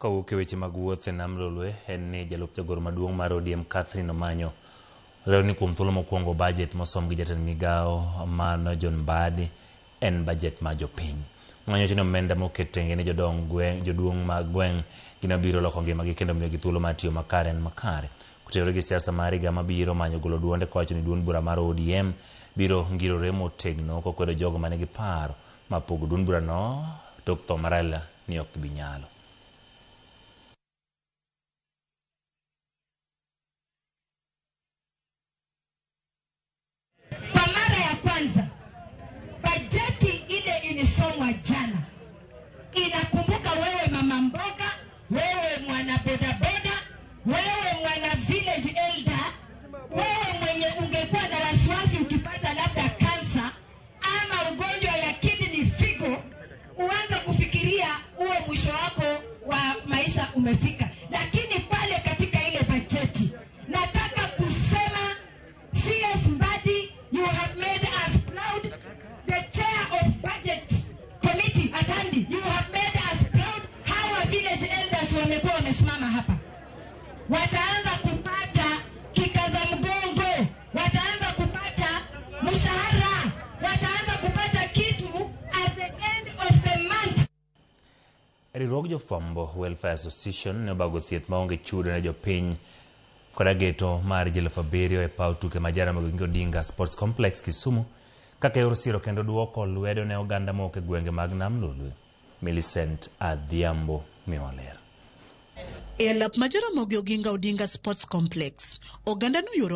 Kowuok e weche mag wuoth e nam Lolwe en ni jalup jagoro maduong' mar ODM Catherine Omanyo olero ni kuom thuolo mokwongo bajet mosom gi jatend migawo mano John Mbadi en bajet mar jopiny. Omanyo wacho ni omenda moket tenge ne jodong gweng' joduong' mag gweng' gin mabiro loko ngimagi kendo miyogi thuolo mar tiyo makare en makare. Kotenore gi siasa mar higa mabiro Omanyo ogolo duonde kowacho ni duond bura mar ODM biro ngirore motegno kokwedo jogo manigi paro mar pogo duond burano tok tho mar Raila ni ok gibi nyalo. Kwa mara ya kwanza bajeti ile ilisomwa jana inakumbuka wewe mama mboga, wewe mwana bodaboda, wewe mwana village elder, wewe mwenye ungekuwa na wasiwasi ukipata labda kansa ama ugonjwa ya kidney, figo, uanze kufikiria huo mwisho wako wa maisha umefika. Lakini pale katika ile bajeti nataka kusema CS Mbadi, you have made us proud. The chair of budget committee Atandi, you have made us proud. Hawa village elders wamekuwa wamesimama hapa, wataanza kupata kikaza mgongo, wataanza kupata mshahara, wataanza kupata kitu at the end of the month. Riwruog jofwambo Welfare Association ne obago thieth maonge chudo ne jopiny kod ageto mar ji 7,000 e paw tuke ma Jaramogi Oginga Odinga Sports Complex Kisumu kaka yor siro kendo duoko lwedo ne oganda mowuok e gwenge mag Nam Lolwe. Millicent Adhiambo miwa ler. E alap ma Jaramogi Oginga Odinga Sports Complex, oganda noyuoro